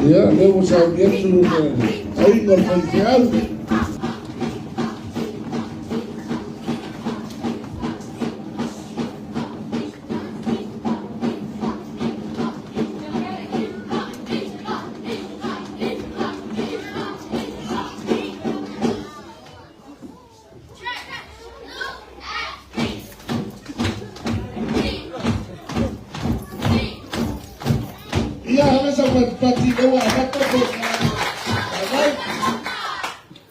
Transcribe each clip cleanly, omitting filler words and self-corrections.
Ia, lea ua sauni atu le aiga o le faifeau. Ia, ave sau patipati, lea ua amata po. Vai. Ia, ave sau patipati.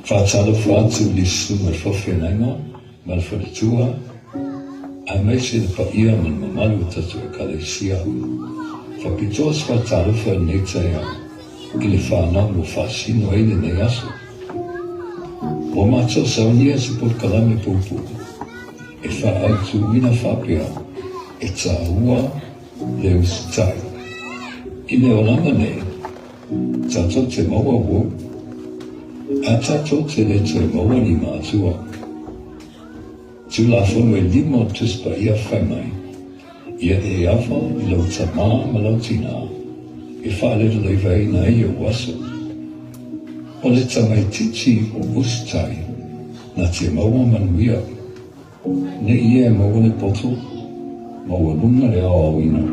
Faatalofa atu i le Susuga i le Faafeagaiga ma le Faletua, aemaise le paia ma le mamalu o tatou Ekalesia. Faapitoa se faatalofa i lenei taeao i le fanau ua faasino ai lenei aso. Ua matou saunia se polokalame puupuu e faaautuina faapea e taua le usitai. I le olaga nei, tatou te maua uou, ae tatou te le toe maua ni matua. Tulafono e lima o Tusi Paia fai mai, Ia e ava i lou tamā ma lau tinā, e faalelevaina ai ou aso. O le tamaitiiti o usitai na te maua manuia. Nei ia e maua le poto, maualuga le aoaoina,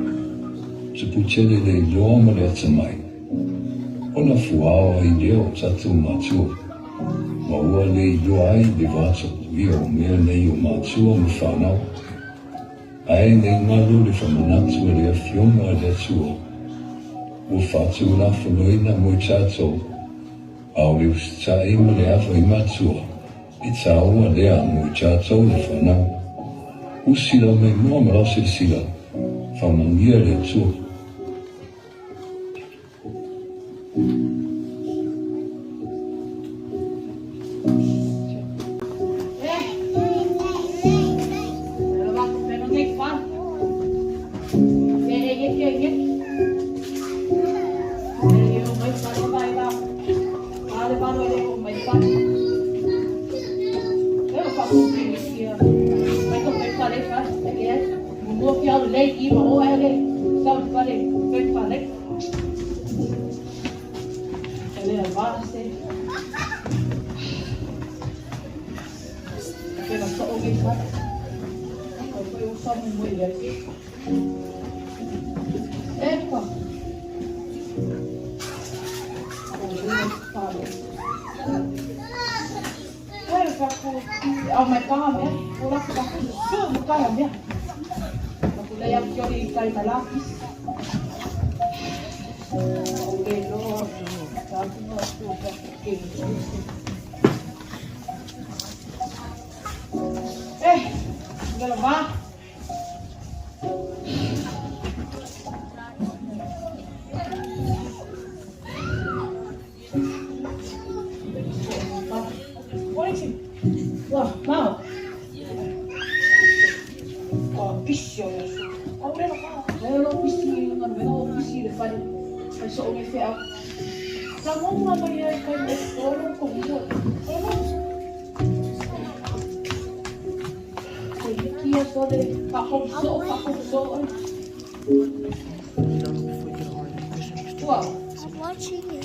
tupu tele le iloa ma le atamai, ona fuao ai lea o tatou matua, ma ua le iloa ai le vatapuia o mea nei o matua ma fanau. Ae nei galo le famanatu a le Afioga a le Atua, ua faatulafonoina mo i tatou, a o le usitai ma le ava i matua, E taua lea mo i tatou le fanau. Usi lau maimoa ma lau silasila, faamanuia le Atua. I'm watching you.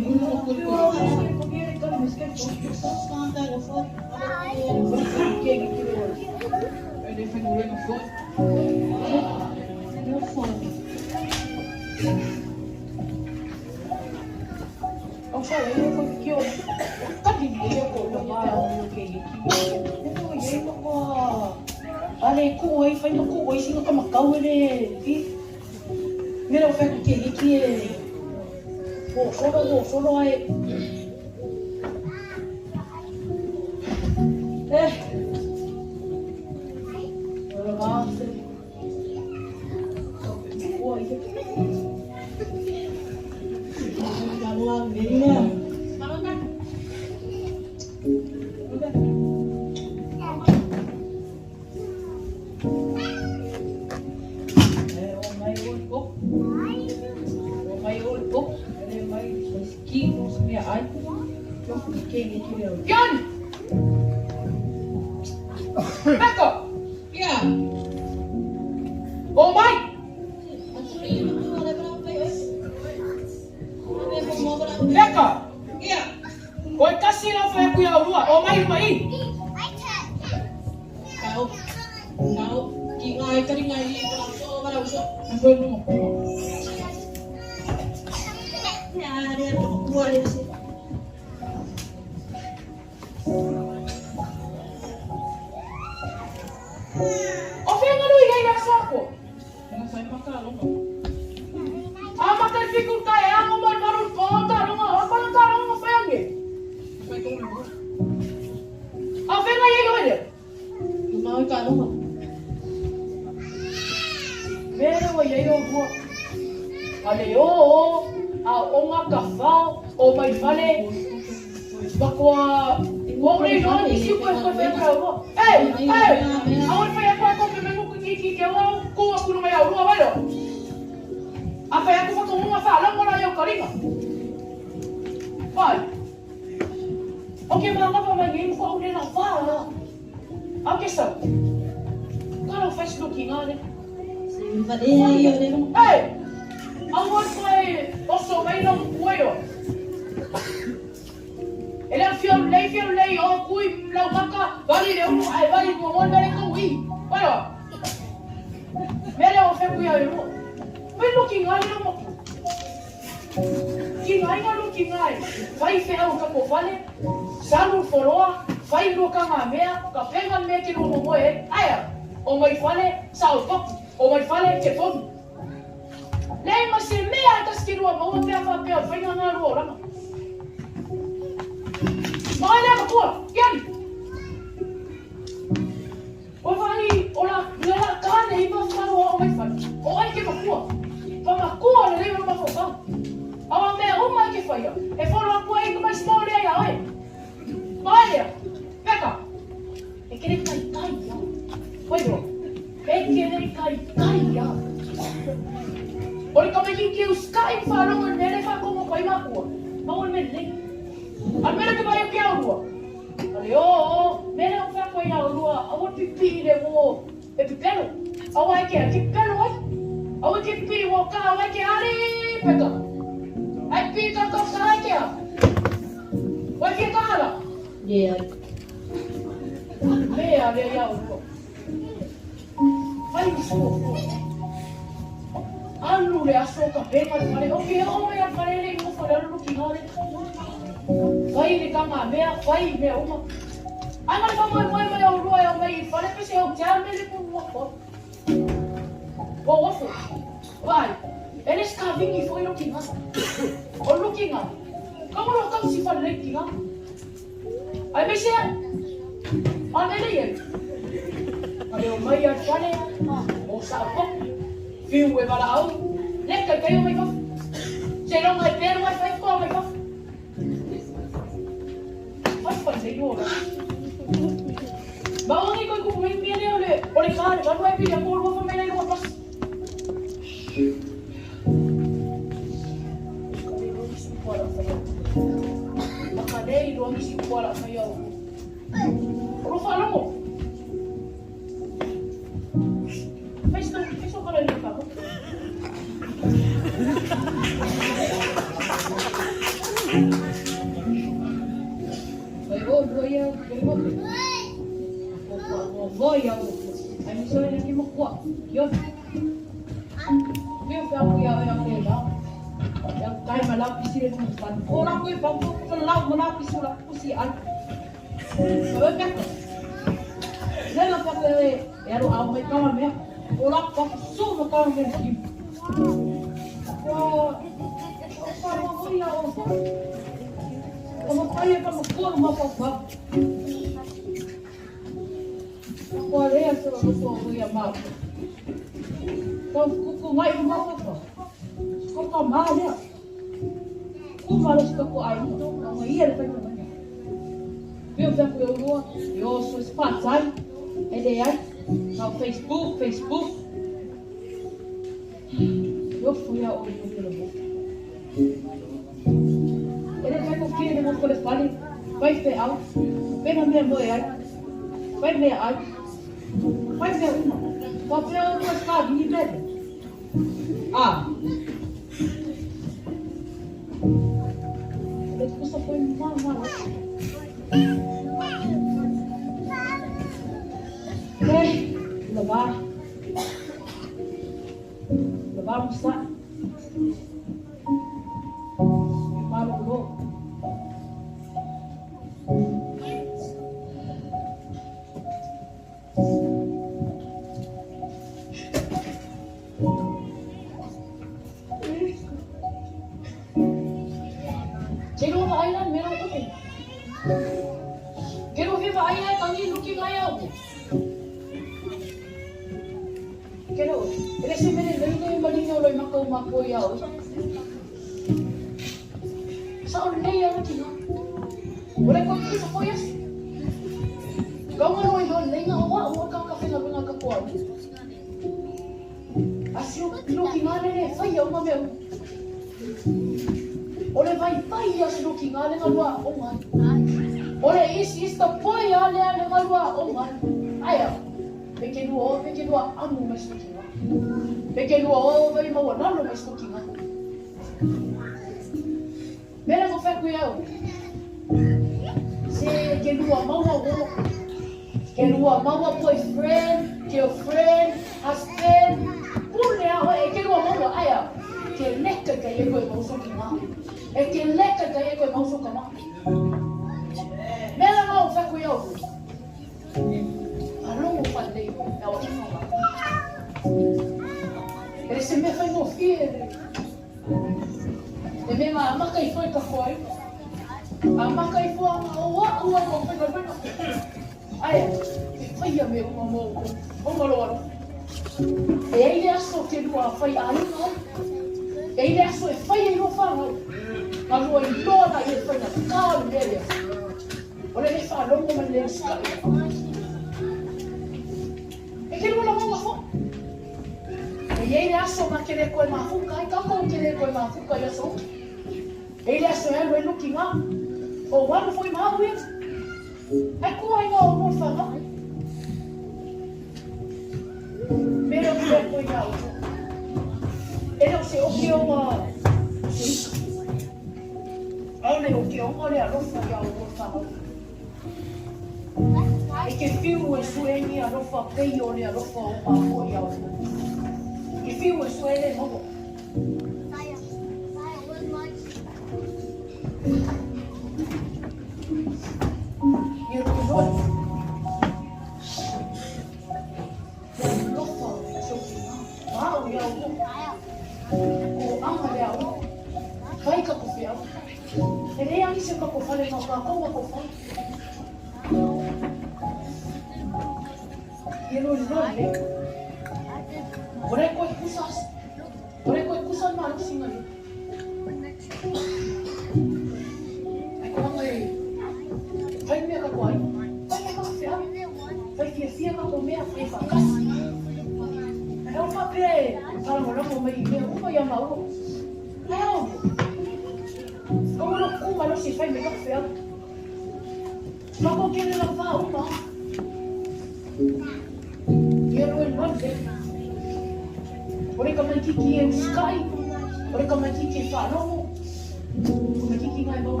Kiki ngai mau.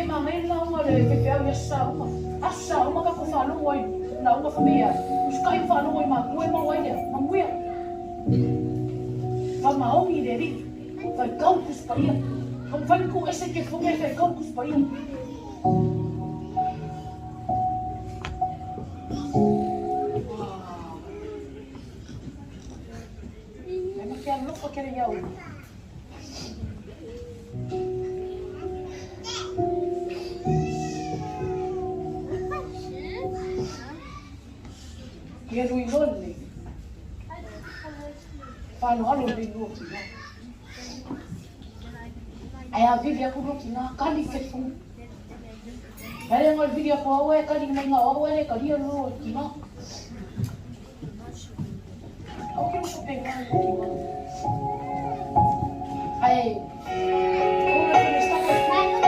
manaia le lauga a le faifeau i aso Sauma. Aso Sauma tatou faalogo ai i lauga fai mai e a? Usukai ma faalogo i matua e maua ai le a? Manuia. Faamaoni i le Alii. Faitau le Tusi Paia. Taumafai ona tuu ese le telefoni ae faitau le Tusi Paia. Ae ma te alofa tele iā oe. Ia lui loa lenei. Faaaloalo lenei lua tina. Ae a vili atu lua tina, kali le telefoni. Ae le ga o le vili atu o au ae kali mai na o au ae le talia lua tina. Aua ke uso pena i lua tina. Ae, o le fale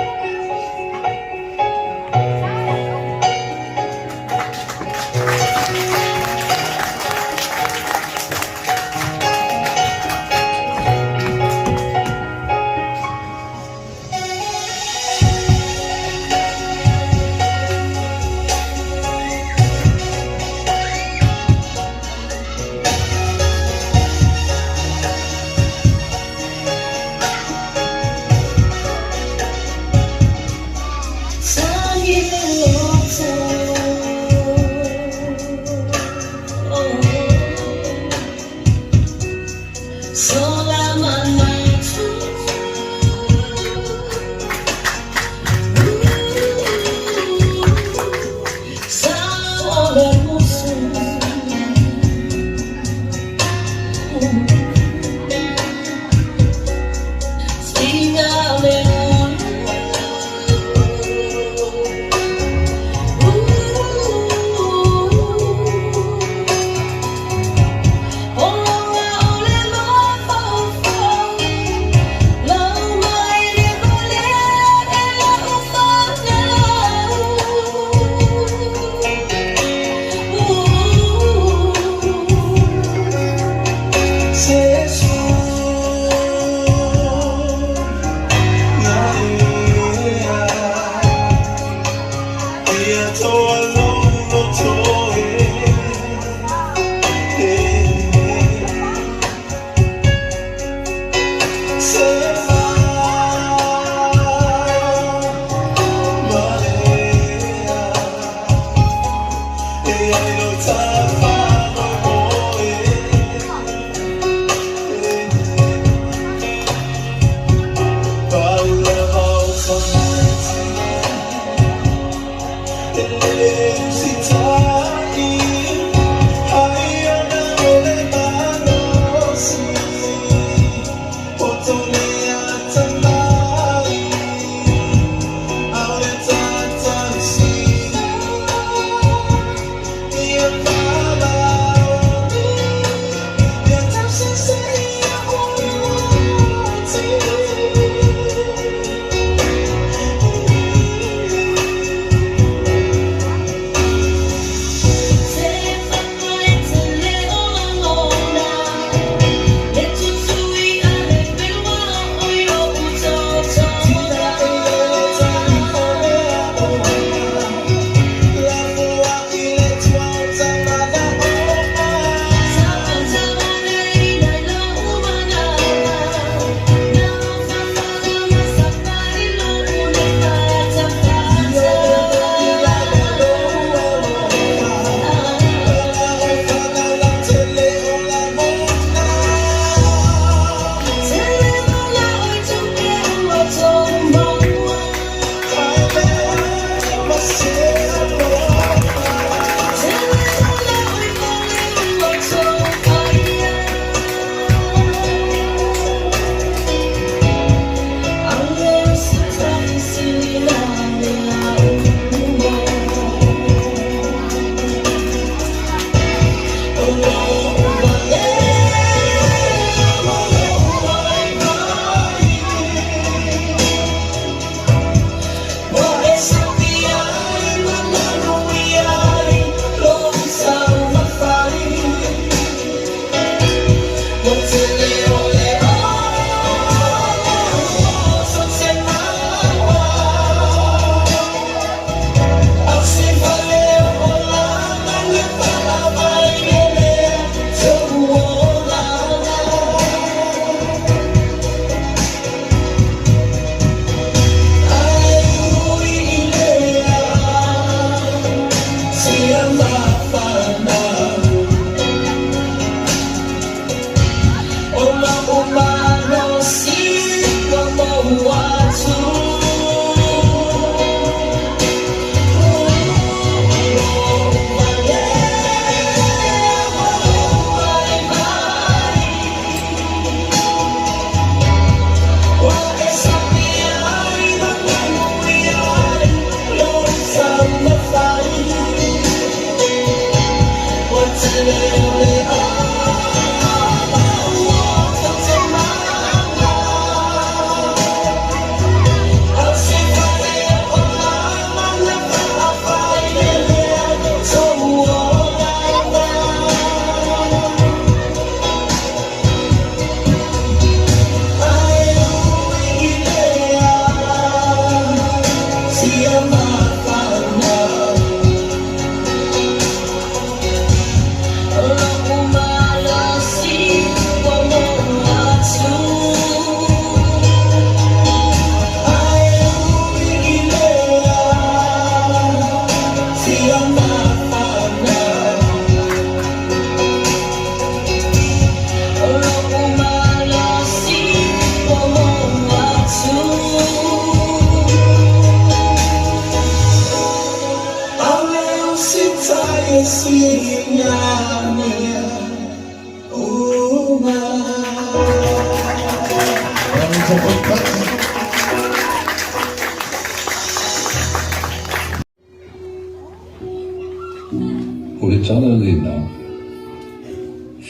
O le tala lena,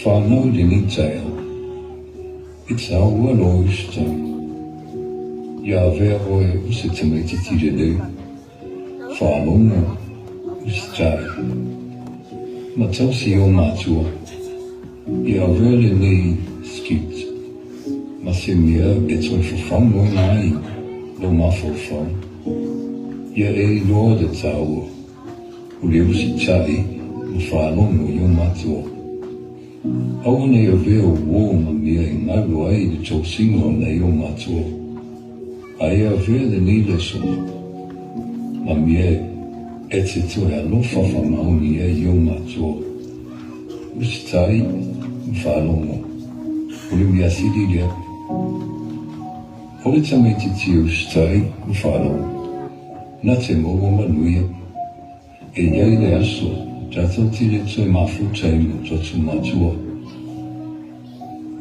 whanau lenei taeao, e taua lou usitai. Ia avea oe o se tamaitiiti lelei, faalogo, usitai, ma tausi i ō matua. Ia avea lenei skit ma se mea e toe fafanuaina ai lou mafaufau. Ia e iloa le taua o le usitai ma faalogo i ō matua. Aua ne i avea uō ma mea e galo ai le tausiga o nai ō matua. Ae ia avea lenei lesona ma mea e te toe alofa faamaoni ai i ō matua. Usitai ma faalogo, o le mea sili lea. O le tamaitiiti e usitai ma faalogo, na te maua manuia. E i ai le aso tatou te le toe mafuta ai ma o tatou matua.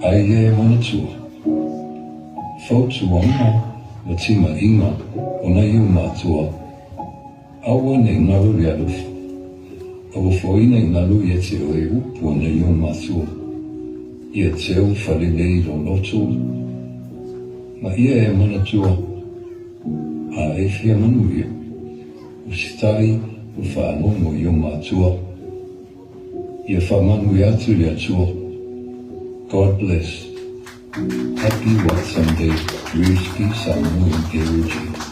Ae ia e manatua, fautuaga ma timaiga o nai ou matua, aua ne i galo le alofa, aua foi ne i galo ia te oe upu o nai ou matua, ia teu falelei i lou loto, ma ia e manatua, a e fia manuia, usitai ma faalogo i ou matua. Ia faamanuia atu le Atua. God bless. Happy White Sunday, Brewski Samoan AOG.